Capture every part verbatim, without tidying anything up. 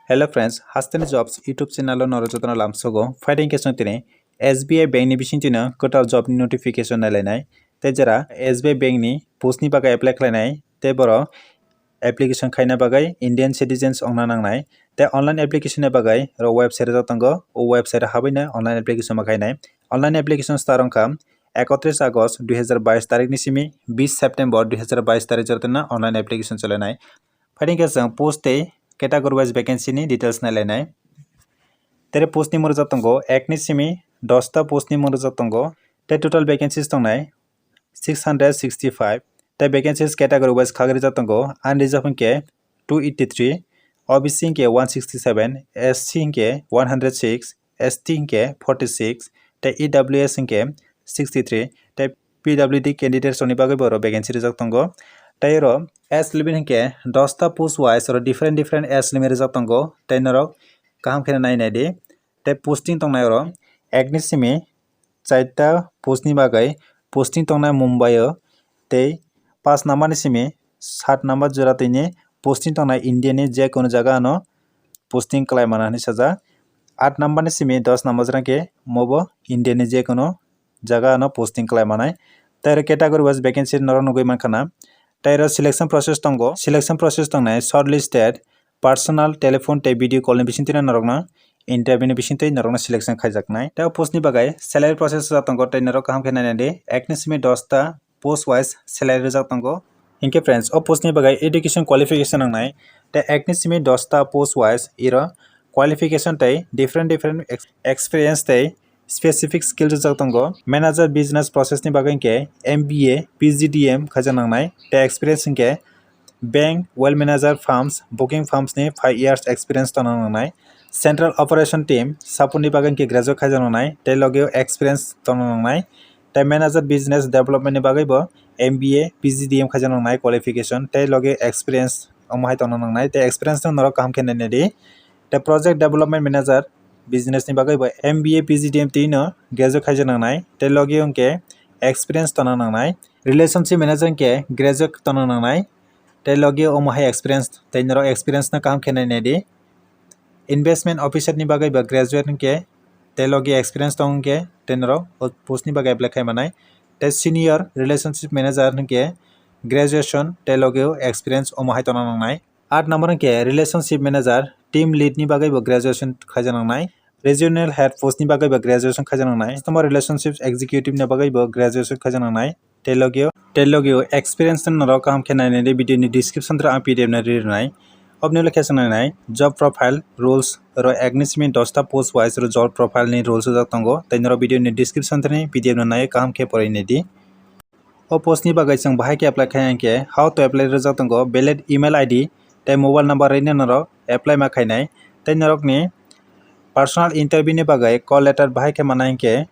Hello friends, Hasteni Jobs YouTube channel o norok jotono lamsogo. Phaidi khe chwng tini S B I bank ni bisingtwino kwtal job ni notification nailainai. Tei jera S B I bank ni post ni bagwi apply khlainai tei borok application khaina bagwi Indian citizens ongna nangnai. Tei online application ni bagwi oro website rijak tongo. O website o habwino online application ma khainai. Online application start wngkha ekotris August dui hazar bais tarik ni simi bis September dui hazar bais tarik jortino online application cholainai. Phaidi khe chwng post tei category wise vacancy ni details nailainai. Tere post ni mung rijak tongo ek ni simi dosta post ni mung rijak tongo. Tei total vacancies tongnai six hundred sixty-five. Tei vacancies category wise khagwi rijak tongo. Unreserved hinkhe two eighty-three, O B C hinkhe one sixty-seven, S C hinkhe one hundred six, S T hinkhe forty-six, tei E W S hinkhe sixty-three, tei P W D candidates rokni bagwi bo oro vacancy rijak tongo. Tei oro age limit hinkhe dosta post wise oro different different age limit rijak tongo. Tei norok kaham khe nai nai di. Tei posting tongnai oro ek ni simi chaita post ni bagwi posting tongnai Mumbai o, tei paanch number ni simi saat number jora tini posting tongnai India ni je kono jaga ano posting khlai mano hinwi sajak. Aat number ni simi dos number jora khe mobo India ni je kono jaga ano posting khlai manai. Tei oro category wise vacancy norok nugwi mankha na. Tei oro selection process tongo, selection process tongnai shortlisted, personal, telephone tei video call ni bisingtwi norokno interview ni bisingtwi norokno selection khaijaknai. Tei o post ni bagwi salary process rijak tongo, tei norok kaham khe nainai di. Ek ni simi dosta post wise salary rijak tongo. Hinkhe friends, o post ni bagwi education qualification nangnai. Tei ek ni simi dosta post wise iro qualification tei different different ex-, experience tei specific skill rijak tongo. Manager business process ni bagwi hinkhe M B A, P G D M khaijak nangnai. Tei experience hinkhe bank, wealth manager, firms, booking firms ni five years experience tongna nangnai. Central operation team support ni bagwi hinkhe graduate khaijak nangnai, tei logi o experience tongna nangnai. Tei manager business development ni bagwi bo M B A, P G D M khaijak nangnai qualification, tei logi experience omo hai tongna nangnai. Tei experience no norok kaham khe nainai di. Tei project development manager business ni bagwi bo M B A, P G D M twi no graduate khaijak nangnai, tei logi o hinkhe experience tongna nangnai. Relationship manager hinkhe graduate tongna nangnai, tei logi o omo hai experience, tei norok experience no kaham khe nainai di. Investment officer ni bagwi bo graduate hinkhe, tei logi experience tong hinkhe, tei norok o post ni bagwi apply khai manai. Tei senior relationship manager hinkhe graduation tei logi o experience omo hai tongna nangnai. Aat number hinkhe relationship manager, team lead ni bagwi bo graduation khaijak nangnai. Regional head post ni bagwi bo graduation khaijak nangnai. Customer relationship executive ni bagwi bo graduation khaijak nangnai. Tei logi o, tei logi o experience no norok kaham khe nainai di, video ni description twi ang P D F no ri rwnai. Obni ulo khe chwng nainai job profile rules, oro ek ni simi dosta post wise oro job profile ni rules rijak tongo. Tei norok video ni description twi P D F no nai kaham khe porinai di. O post ni bagwi chwng bahai khe apply khai hinkhe how to apply rijak tongo, valid email I D tei mobile number rwino norok apply ma khainai. Tei norokni personal interview ni bagwi call letter bahai khe manai hinkhe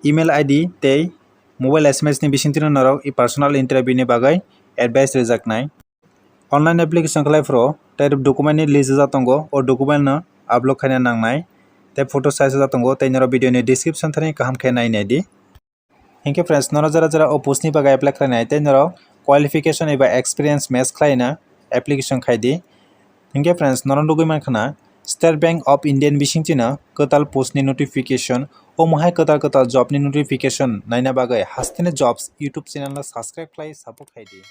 email I D tei mobile S M S ni bisingtwino norok i personal interview ni bagwi advice rijaknai. Online application khlai phuru tei document ni list rijak tongo, o document no upload khaina nangnai, tei photo size rijak tongo, tei norok video ni description thani kaham khe nai nai di. Hinkhe friends, norok jara jara o post ni bagwi apply khlainai tei norok qualification eba experience match khlaina application khai di. Hinkhe friends, norok nugwi mankha na State Bank of India ni bisingtwino kwtal post ni notification, omo hai kwtal kwtal job ni notification naina bagwi Hasteni Jobs YouTube channel no subscribe khlai support khai di.